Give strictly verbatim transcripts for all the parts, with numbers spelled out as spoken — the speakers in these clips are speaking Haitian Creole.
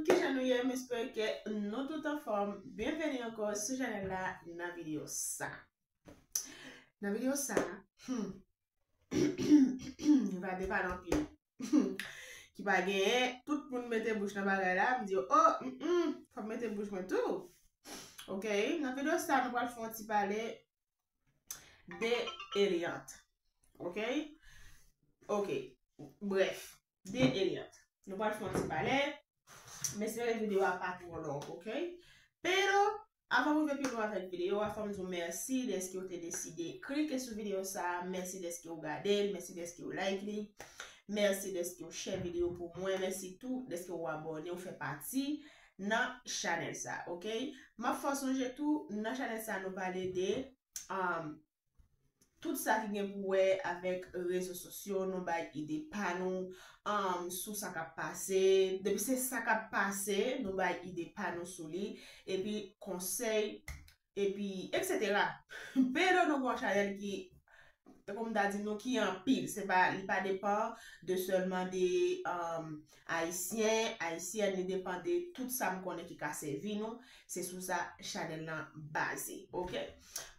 Kijan nou ye? M espere ke nou tout anfòm. Byenveni ankò sou chanèl la nan videyo sa. Nan videyo sa, hmm, nou va depale anpil. Ki pa genyen, tout moun mete bouch nan bagay la, m di, "Oh, mm, mm, fò m mete bouch mwen tou." Ok, nan videyo sa, nou pral fè yon ti pale de Eliante. Ok? Ok, bref, de Eliante. Nou pral fè yon ti pale. M espere videyo a pa twò long, ok? Pero, avan m rive pi lwen avèk videyo a, fò m di w mèsi dèske w te deside klike sou videyo sa a. Mèsi dèske w gade l, mèsi dèske w like li. Mèsi dèske w share videyo pou mwen. Mèsi tou dèske w abòne, w fè pati nan chanèl sa, ok? M ap fè w sonje tou, nan chanèl sa, nou pale de, um, tout sa ki gen pou wè avèk rezo sosyo, nou bay ide pa nou, um, sou sa k ap pase. Depi se sa k ap pase, nou bay ide pa nou sou li, epi konsèy, epi etsetera. Pero nou gen yon chanèl ki, tankou m ta di nou, ki anpil. Se pa, li pa depann de sèlman de, um, Ayisyen, Ayisyèn, li depann de tout sa m konnen ki ka sèvi nou. Se sou sa chanèl lan baze, ok?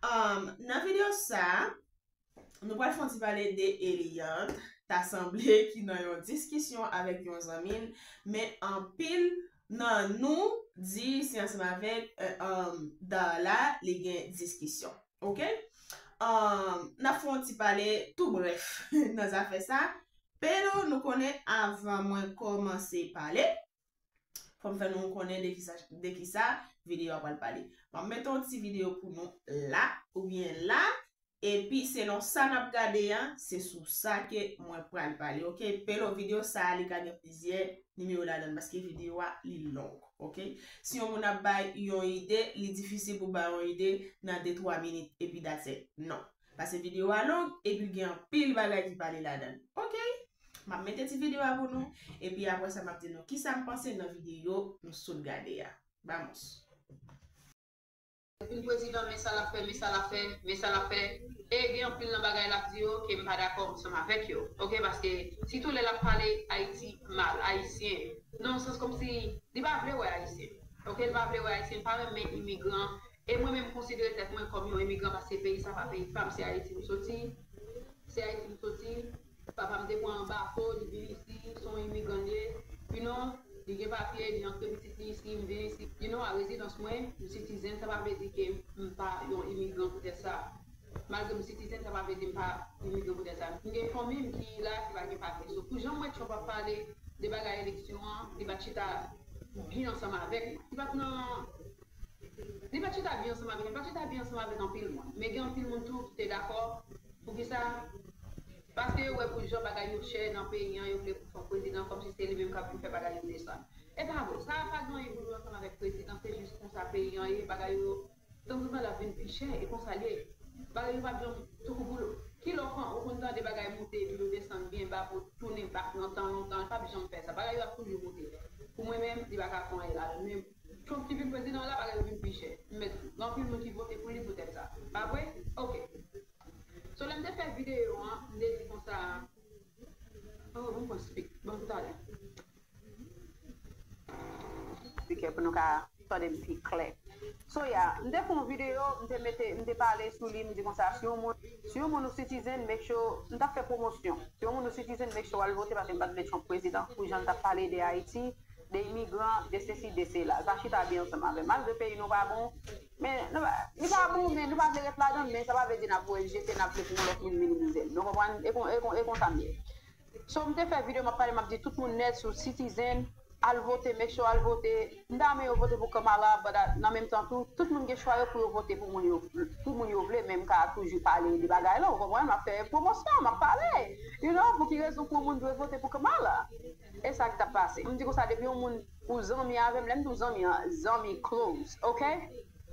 Um, nan videyo sa, nou pral fè yon ti pale de Eliante. Ta sanble ki nan yon diskisyon avèk yon zanmi l, men anpil nan nou di se ansanm avèk, eh, um, Darla li gen diskisyon. Ok? Um, n ap fè yon ti pale tou brèf nan zafè sa. Pero nou konnen avan mwen kòmanse pale, fò m fè nou konnen de kisa, de kisa videyo a pral pale. M ap mete yon ti videyo pou nou la, oubyen la, epi selon sa n ap gade a, se sou sa ke mwen pral pale, ok? Pero videyo sa a, li ka gen plizyè nimewo ladan l, paske videyo a, li long, ok? Si yon moun ap bay yon ide, li difisil pou bay yon ide nan de twa minit, epi that's it. Non. Paske videyo a long, epi l gen anpil bagay ki pale ladan l. Ok? M ap mete ti videyo a pou nou, epi apre sa, m ap di nou kisa m panse nan videyo nou sot gade a. Vamos! Vin prezidan, men sa l ap fè, men sa l ap fè, men sa l ap fè. E gen anpil nan bagay l ap di yo ke m pa dakò ansanm avèk yo. Ok, paske sitou lè l ap pale Ayiti mal, Ayisyen, nan yon sans kòmsi li pa vle wè Ayisyen. Ok, li pa vle wè Ayisyen, li pa renmen imigran. E mwen menm, m konsidere tèt mwen kòm yon imigran paske peyi sa pa peyi pa m, se Ayiti m soti. Se Ayiti m soti. Papa m te pran yon bato, li vin isi, se yon imigran li ye. You know, li gen papye, li antre pitit li isi, m vin isi. You know, a rezidans mwen, m citizen, sa pa vle di ke m pa yon imigran poutèt sa. Malgre m citizen, sa pa vle di m pa imigran poutèt sa. M gen fanmi m ki la, ki pa gen papye. So, pou jan m wè Trump ap pale de bagay eleksyon an, li pa t chita byen ansanm avèk mwen. Li pa t nan Li pa t chita byen ansanm avèk, li pa t chita byen ansanm avèk anpil moun. Men gen anpil moun tou ki te dakò. Poukisa? Paske yo wè pou jan bagay yo chè nan peyi an, yo vle pou Trump prezidan kòmsi se li menm k ap vin fè bagay yo desann. E pa vre, sa pa gen anyen pou l wè ansanm avèk prezidan, se jis konsa peyi an ye, bagay yo, tanzantan l ap vin pi chè, e konsa l ye. Bagay yo p ap janm, tankou pou l, kilè w konn, ou konn tande bagay monte epi yo desann byen ba pou tounen back nan tan lontan, l p ap janm fè sa. Bagay yo ap toujou monte. Pou mwen menm, li pa ka fè anyen ladan l menm. Trump ki vin prezidan la, bagay yo vin pi chè. M mèt di, gen anpil moun ki vote pou li poutèt sa. Pa vre? Ok. So, lè m te fè videyo an, m te di konsa, oh, bon, bon, speak. Bon, toutalè. Speaker pou nou ka tande m pi klè. So, yeah, m te fè yon videyo, m te mete, m te pale sou li, m di konsa, si yon moun, si yon moun ou citizen, make sure, m t ap fè pwomosyon. Si yon moun ou citizen, make sure w al vote, paske m pa t vle Trump prezidan, pou jan l t ap pale de Ayiti, de imigran, de sesi, de sela. L pa chita byen ansanm avè m. Malgre peyi nou pa bon, men nou pa, li pa bon, men nou pa vle ret ladan l, men sa pa vle di n ap voye l jete, n ap vle pou yon lòt moun minimize l. Nou konprann? E kon, e kon, e konsa m ye. So, m te fè videyo, m ap pale, m ap di tout moun nèt sou citizen, al vote, make sure al vote. M ta renmen yo vote pou Kamala, but at, nan menm tan tou, tout moun gen chwa yo pou yo vote pou moun yo, pou moun yo vle, men m ka toujou pale de bagay la, ou konprann? M ap fè pwomosyon, m ap pale. You know, pou ki rezon pou yon moun dwe vote pou Kamala? E sa ki t ap pase. M di konsa, depi yon moun ou zanmi avè m, lè m di w zanmi an, zanmi close, ok?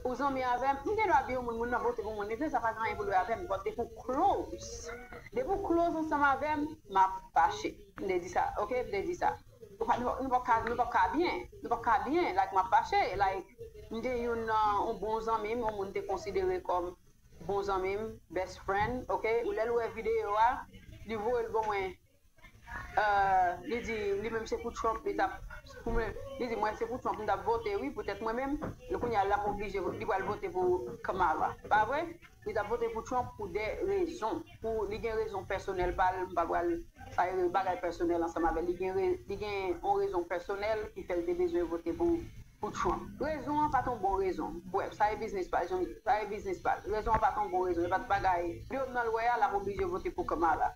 Ou zanmi avè m, m gen dwa di yon moun, moun nan vote pou moun li vle, sa pa gen anyen pou l wè avè m, but depi w close, depi w close ansanm avè m, m ap fache. M te di sa, ok, m te di sa. Nou pa, nou, nou pa ka, nou pa ka byen, nou pa ka byen, like, m ap fache, like, m gen youn nan, yon bon zanmi m, yon moun te konsidere kòm bon zanmi m, best friend, ok, ou lè l wè videyo a, li voye l ban mwen, euh, li di, li menm se pou Trump, li t ap, Pou mwen, li di, mwen se pou Trump m t ap vote, wi, poutèt mwen menm, kounye a l ap oblije, li pral vote pou Kamala. Pa vre? Li t ap vote pou Trump pou de rezon. Pou, li gen rezon pèsonèl pa l, m pa pral, sa e bagay pèsonèl ansanm avè l. Li gen, re- li gen yon rezon pèsonèl ki fè l te bezwen vote pou, pou Trump. Rezon an pa t yon bon rezon. Brèf, sa e biznis pa l, sa e biznis pa l. Rezon an pa t yon bon rezon. E pa t bagay. Li yo nan l wè a, l ap oblije vote pou Kamala.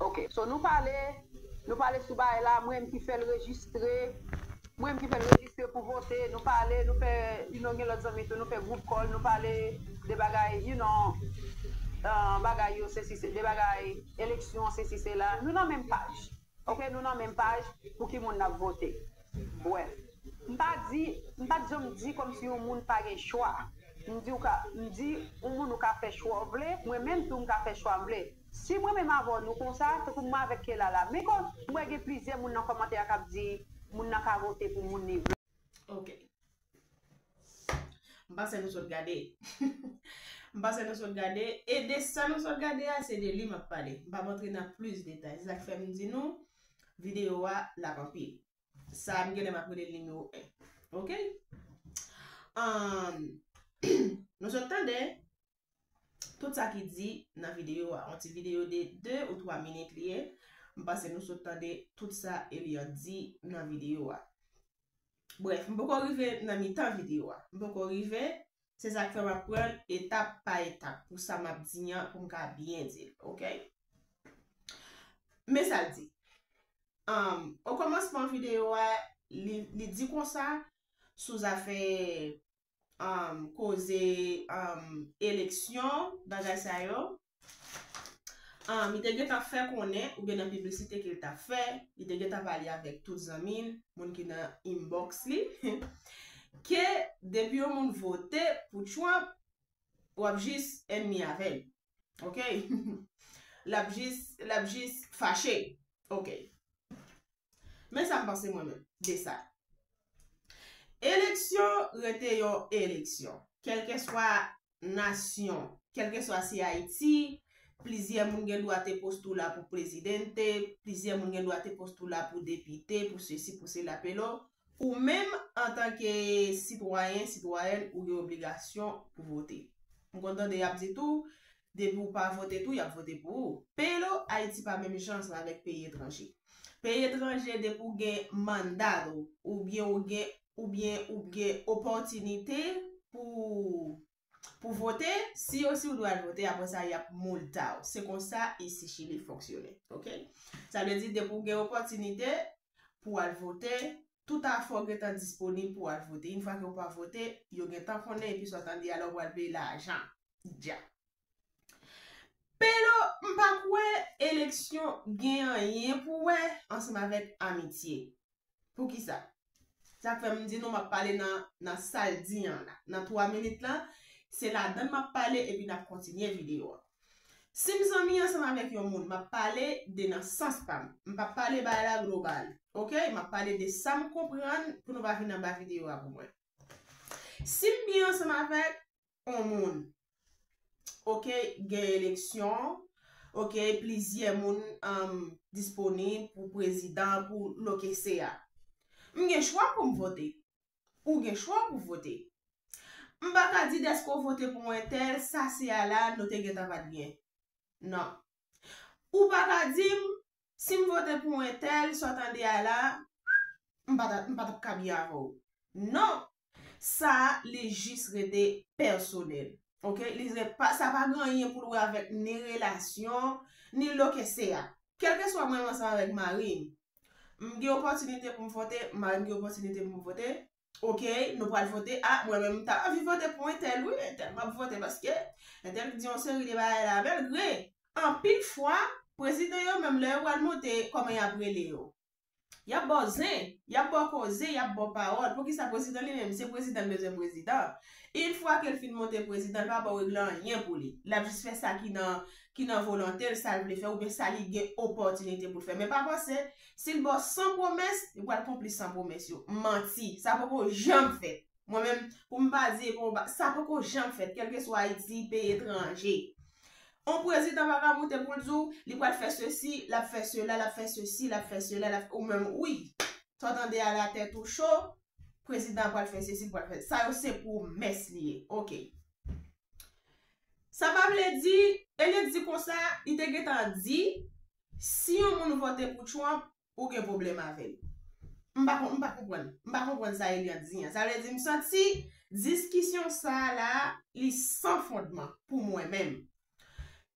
Ok, so nou pale, nou pale sou bagay la, mwen menm ki fè l rejistre, mwen menm ki fè l rejistre pou vote, nou pale, nou fè, you know, gen lòt zanmi tou, nou fè group call, nou pale de bagay, you know, uh, bagay yo, se si se, de bagay, eleksyon, se si se la. Nou nan menm paj. Ok, nou nan menm paj pou ki moun n ap vote. Brèf, m pa di, m pa t janm di kòmsi yon moun pa gen chwa. M di ou ka, m di yon moun ou ka fè chwa w vle, mwen menm tou m ka fè chwa m vle. Si mwen menm avè w nou konsa, tankou mwen avèk Kela la, men kon, m wè gen plizyè moun nan kòmantè a k ap di moun nan ka vote pou moun li vle. Ok. M panse nou sot gade. M panse nou sot gade. E de sa nou sot gade a, se de li m ap pale. M p ap antre nan plis detay. Se sa k fè m di nou, videyo a, l ap anpil. Sa a, m genlè m ap rele l nimewo en. Ok? Ahn, nou sot tande tout sa ki di nan videyo a. Yon ti videyo de de ou twa minit li ye. M panse nou sot tande tout sa Eliante di nan videyo a. Brèf, m poko rive nan mitan videyo a. M poko rive, se sa k fè m ap pran l etap pa etap pou sa m ap di an, pou m ka byen di l, ok? Men sa l di. Um, okòmansman videyo a, li, li di konsa sou zafè um, koze um, eleksyon, bagay sa yo. Um, li te gentan fè konnen, oubyen nan piblisite ke l t ap fè, li te gentan pale avèk tout zanmi l, moun ki nan inbox li, ke depi yon moun vote pou Trump, w ap jis ènmi avè l. Ok? L ap jis, l ap jis fache. Ok. Men sa m panse mwen menm de sa. Eleksyon rete yon eleksyon. Kèlkeswa nasyon, kèlkeswa si Ayiti, plizyè moun gen dwa te poste w la pou prezidente, plizyè moun gen dwa te poste w la pou depite, pou sesi, pou sela, pelo. Ou menm, antanke sitwayen, sitwayèn, ou gen obligasyon pou vote. M konn tande y ap di tou, depi w pa vote tou, y ap vote pou ou. Pelo, Ayiti pa menm jan ansanm avèk peyi etranje. Peyi etranje, depi w gen mandado, oubyen ou gen, oubyen ou gen opòtinite pou, pou vote, si yo, si w dwe al vote, apre sa, y ap moulta w. Se konsa isi Chili fonksyone, ok? Sa vle di, depi w gen opòtinite pou w al vote, tout afè w gentan disponib pou w al vote. Yon fwa ke w pa vote, yo gentan konnen, epi sa w tande a la, w pral peye lajan. Dja. Pelo, m pa kwè eleksyon gen anyen pou wè ansanm avèk amitye. Poukisa? Sa k fè m di nou m ap pale nan, nan sa l di an la. Nan twa minit lan, se ladan l m ap pale epi n ap kontinye videyo a. Si m zanmi ansanm avèk yon moun, m ap pale de nan sans pa m. M p ap pale bagay la global. Ok? M ap pale de sa m konprann pou nou pa vin anba videyo a pou mwen. Si m byen ansanm avèk yon moun, ok, gen eleksyon, ok, plizyè moun um, disponib pou prezidan, pou loke se a. M gen chwa pou m vote. Ou gen chwa pou vote. M pa ka di dèske w vote pou entèl, sa se a la, nou te gentan pa t byen. Non. Ou pa ka di m, si m vote pou entèl, sa w tande a la, m pa t, m pa t ap ka byen avè w. Non. Sa a, li jis rete pèsonèl. Ok? Li rete pa, sa pa gen anyen pou l wè avèk ni relasyon, ni loke se a. Kèlkeswa mwen menm ansanm avèk mari m, m gen opòtinite pou m vote, mari m gen opòtinite pou m vote. Ok, nou pral vote. A, mwen menm, m ta anvi vote pou entèl, wi, entèl, m ap vote paske entèl di yon seri de bagay la. Malgre, anpil fwa, prezidan yo menm, lè yo pral monte, kòman y ap rele yo? Y ap ba w zen, y ap ba w koze, y ap ba w pawòl. Poukisa prezidan li menm, se prezidan l bezwen prezidan. Yon fwa ke l fin monte prezidan, l pa ba w regle anyen pou li. L ap jis fè sa ki nan, ki nan volonte l, sa l vle fè, oubyen sa li gen opòtinite pou l fè. Men pa panse, si l ba w san pwomès, li pral konpli san pwomès yo. Manti. Sa poko janm fèt. Mwen menm, pou m pa di, pou m pa, sa poko janm fèt, kèlkeswa Ayiti, peyi etranje. On prezidan pa ka moute pou l di w, li pral fè sesi, l ap fè sela, l ap fè sesi, l ap fè sela, l ap, ou menm, wi. Sa w tande a la tèt ou cho, prezidan pral fè sesi, pral fè. Sa yo se pwomès li ye. Oke. Sa pa vle di, Eliante di konsa, li te gentan di, si yon moun vote pou Trump, ou gen pwoblèm avè l. M pa, m pa konprann. M pa konprann sa Eliante di an. Sa vle di, m santi diskisyon sa a la, li san fondman pou mwen menm.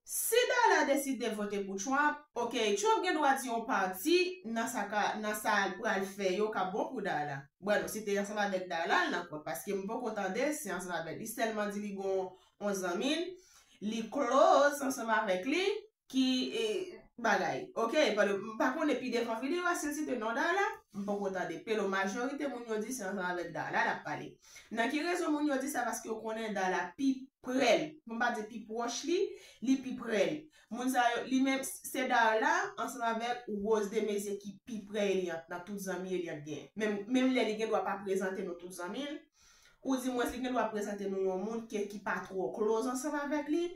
Si Darla deside vote pou Trump, oke, Trump gen dwa di yon pati nan sa ka, nan sa l pral fè yo k ap bon pou Darla. Bwè, non, si te ansanm avèk Darla, l nan kont, paske m poko tande si ansanm avèk li, sèlman di li gon yon zanmi l, li close ansanm avèk li, ki, e, bagay. Oke, m pa konnen pi devan videyo a si l site non Darla, m poko tande. Pelo majorite moun yo di se ansanm avèk Darla l ap pale. Nan ki rezon moun yo di sa? Paske yo konnen Darla pi prè l. Pou m pa di pi pwòch li, li pi prè l. Moun sa yo, li menm, se Darla ansanm avèk Rose Desmaizières ki pi prè Eliante nan tout zanmi Eliante gen. Menm, menm lè li gen dwa pa prezante nou tout zanmi l, ou di mwens li gen dwa prezante nou yon moun ki, ki pa twò close ansanm avèk li,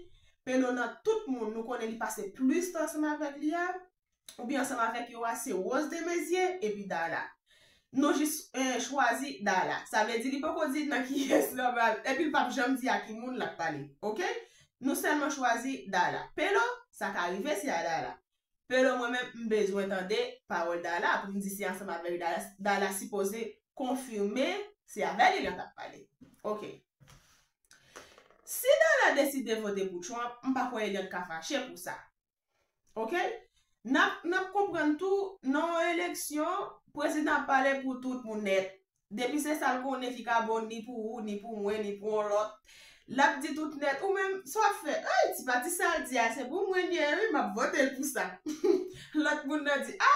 Pelo nan tout moun, nou konnen li pase plis tan ansanm avèk li a, oubyen ansanm avèk yo a, se Rose Desmaizières epi Darla. Nou jis, eh, chwazi Darla. Sa vle di li poko di nan kiyès li pral, epi l p ap janm di a ki moun l ap pale. Oke? Nou sèlman chwazi Darla. Pelo, sa ka rive se a Darla. Pelo, mwen menm, m bezwen tande pawòl Darla pou m di se ansanm avèk Darla, Darla sipoze konfime se avè li l t ap pale. Oke. Si Darla deside vote pou Trump, m pa kwè Eliante ka fache pou sa. Oke? N ap, n ap konprann tou, nan yon eleksyon, prezidan ap pale pou tout moun nèt. Depi se sa l konnen ki ka bon ni pou ou, ni pou mwen, ni pou yon lòt. L ap di tout nèt, ou menm, sa w ap fè? Ay, ti pati sa l di a, se pou mwen l ye, wi, m ap vote l pou sa. Lòt moun nan di, a,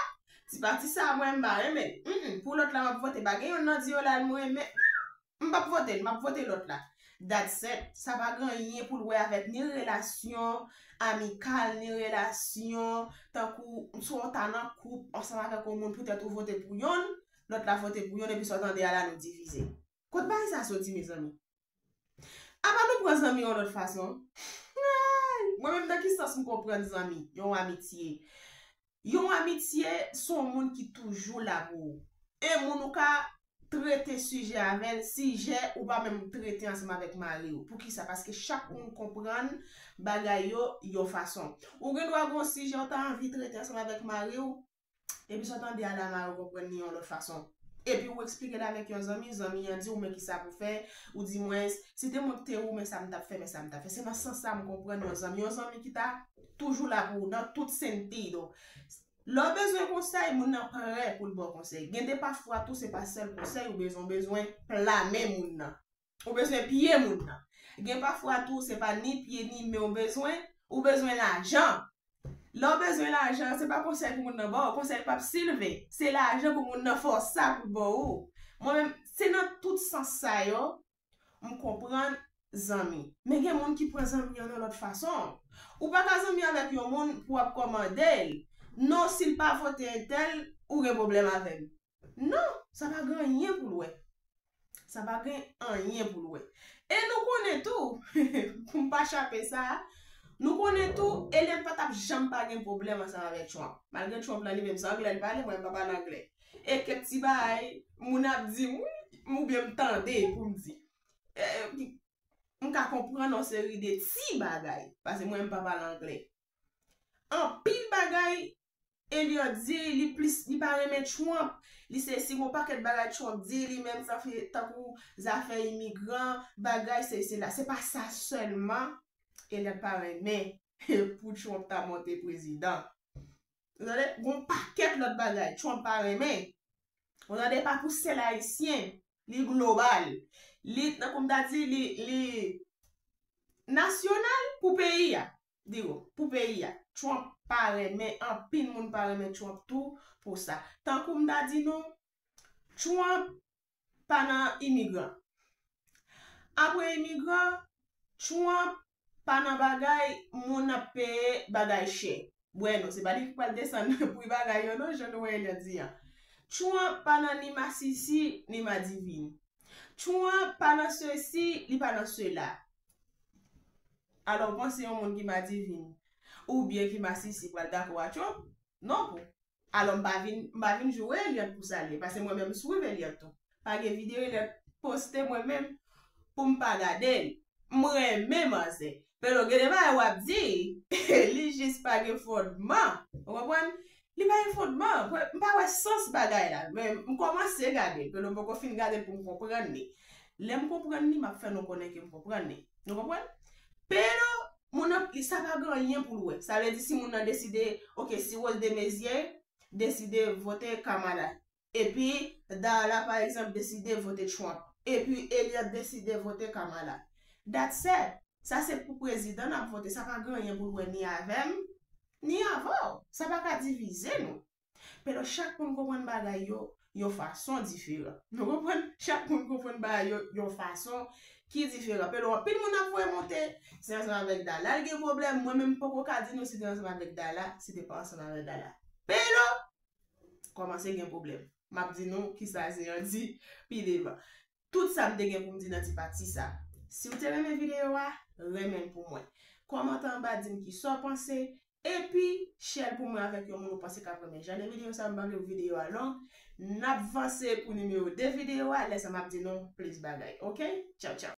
ti pati sa a, mwen, m pa renmen l. Mm, mm, pou lòt la, m ap vote. Pa gen youn nan di yo la, mwen renmen. M p ap vote l, m ap vote lòt la. That's it. Sa pa gen anyen pou l wè avèk ni relasyon amikal, ni relasyon tankou swa w ta nan koup ansanm avèk yon moun poutèt ou vote pou yonn, lòt la vote pou yonn, epi sa w tande a la nou divize. Kot bagay sa soti, mezanmi? Apa nou pran zanmi yon lòt fason? Ay, mwen menm nan ki sans m konprann zanmi, yon amitye? Yon amitye se yon moun ki toujou la pou ou. E moun ou ka trete sijè avè l, sijè ou pa menm trete ansanm avèk mari w. Poukisa? Paske chak moun konprann bagay yo yon fason. Ou gen dwa gen yon sijè ou ta anvi trete ansanm avèk mari w, epi sa w tande a la mari w konprann li yon lòt fason. Epi ou eksplike l avèk yon zanmi, zanmi an di w men kisa pou fè, ou di mwens, si te mwen ki te ou, men sa m t ap fè, men sa m t ap fè. Se nan sans sa m konprann yon zanmi, yon zanmi ki ta toujou la pou ou nan tout sentido. Lè w bezwen konsèy, moun nan prè pou l ba w konsèy. Gen de pafwa tou, se pa sèl konsèy ou bezwen, ou bezwen pla men moun nan. Ou bezwen pye moun nan. Gen pafwa tou, se pa ni pye ni men w bezwen, ou bezwen lajan. Lè w bezwen lajan, se pa konsèy pou moun nan ba w, konsèy p ap silve. Se lajan pou moun nan fè w sa pou l ba w. Mwen menm, se nan tout sans sa yo, m konprann zanmi. Men gen moun ki pran zanmi an nan lòt fason. Ou pa ka zanmi avèk yon moun pou w ap kòmande l. Non, si l pa vote entèl, ou gen pwoblèm avè l. Non, sa pa gen anyen pou l wè. Sa pa gen anyen pou l wè. E nou konnen tou, pou m pa chape sa, nou konnen tou, Eliante pa t ap janm pa gen pwoblèm ansanm avèk Trump. Malgre Trump la, li menm, se anglè l pale, mwen m pa pale anglè. E kèk ti bagay, moun ap di m, wi, oubyen m tande pou m di. E, m ka konprann yon seri de ti bagay, paske mwen m pa pale anglè. Anpil bagay, Eliante di, li plis, li pa renmen Trump, li sesi, gon pakèt bagay Trump di, li menm zafè, tankou zafè imigran, bagay sesi la. Se pa sa sèlman Eliante pa renmen pou Trump ta monte prezidan. Ou tande? Gon pakèt lòt bagay Trump pa renmen. Ou tande? Pa pou sèl Ayisyen. Li global. Li, tankou m ta di, li, li nasyonal pou peyi a. Di w, pou peyi a. Trump pa renmen, anpil moun pa renmen Trump tou pou sa. Tankou m ta di nou, Trump pa nan imigran. Apre imigran, Trump pa nan bagay moun ap peye bagay chè. Bwè non, se pa li ki pral desann pri bagay yo non, jan nou wè Eliante di an. Trump pa nan ni masisi, ni madivin. Trump pa nan sesi, li pa nan sela. Alò, w panse yon moun ki madivin oubyen ki masisi pral dakò a Trump? Non pou. Alò, m pa vin, m pa vin joure Eliante pou sa l ye, paske mwen menm m swiv Eliante tou. Pa gen videyo Eliante poste mwen menm pou m pa gade l. M renmen manzè. Pero gen de bagay w ap di, li jis pa gen fondman. Ou konprann? Li pa gen fondman. M pa wè sans bagay la. Men m kòmanse gade l. Pero m poko fin gade l pou m konprann li. Lè m konprann li, m ap fè nou konnen ke m konprann li. Nou konprann? Pero, moun nan, li, sa pa gen anyen pou l wè. Sa vle di si moun nan deside, ok, si Rose Desmaisier deside vote Kamala, epi Darla, pa egzanp, deside vote Trump, epi Eliante deside vote Kamala. That's it. Sa se pou prezidan n ap vote. Sa pa gen anyen pou l wè ni avè m, ni avè w. Sa pa ka divize nou. Pero chak moun konprann bagay yo yon fason diferan. Nou konprann? Chak moun konprann bagay yo yon fason ki diferan. Pero anpil moun ap voye monte, se ansanm avèk Darla l gen pwoblèm. Mwen menm m poko ka di nou si te ansanm avèk Darla, si te pa ansanm avèk Darla. Pero kòmanse gen pwoblèm. M ap di nou kisa Jean di pi devan. Tout sa m te gen pou m di nan ti pati sa. Si w te renmen videyo a, renmen l pou mwen. Kòmante anba, di m kisa w panse. Epi, share l pou mwen avèk yon moun ou panse k ap renmen jan de videyo sa. M pa vle pou videyo a long. N ap vanse pou nimewo de videyo a. Lè sa m ap di nou plis bagay. Ok? Tchaw, tchaw.